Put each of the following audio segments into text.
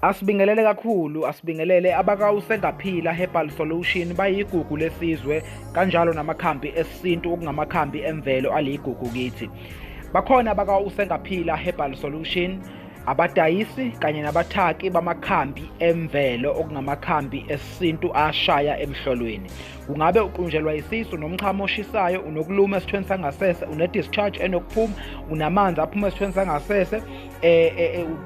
Asibingelele kakhulu, asibingelele abakaUsengaphila Herbal Solution, bayigugu lesizwe kanjalo namakhambi esintu okungamakhambi emvelo aligugu kithi. Bakhona abakaUsengaphila Herbal Solution, abadayisi kanye nabathaki bamakhambi emvelo okungamakhambi esintu ashaya emhlolweni. Kungabe uqunjelwa isisu nomchamo oshisayo, unokuluma esithweni sangasese, une-discharge enokuphuma, unamanzi aphuma esithweni sangasese,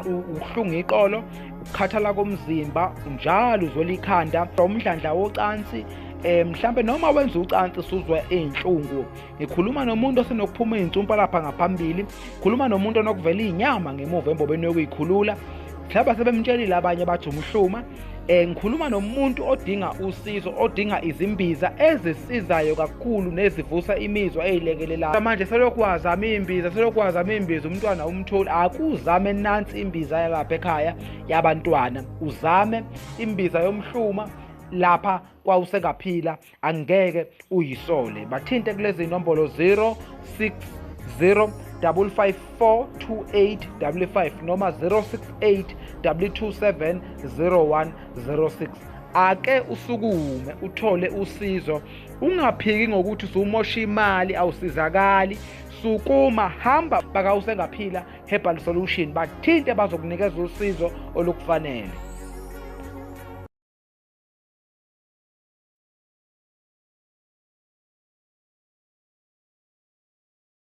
ubuhlungu iqolo, ukukhathala komzimba, njalo uzwela ikhanda, umdlandla wocansi, mhlambe noma wenza ucansi usuzwa iy'nhlungu. Ngikhuluma nomuntu osenokuphuma iy'nsumpa lapha ngaphambili, khuluma nomuntu onokuvela iy'nyama ngemuva embobeni yokuyikhulula, mhlawumbe sebemtshelile abanye bathi umhluma. Ngikhuluma nomuntu odinga usizo, odinga izimbiza ezisizayo kakhulu nezivusa imizwa eyilekelelayo. Manje selokhu wazama imbiza, selokhu wazama imbiza, umntwana umtholi. Akuzame nansi imbiza yalapha ekhaya yabantwana, uzame imbiza yomhluma lapha kwaUsengaphila, angeke uyisole. Bathinte kulezi nombolo 060 554 2855 noma 068 227 0106. Ake usukume uthole usizo, ungaphiki ngokuthi usumosha imali, awusizakali. Sukuma, hamba bakaUsengaphila Herbal Solution, bathinte, bazokunikeza usizo olukufanele.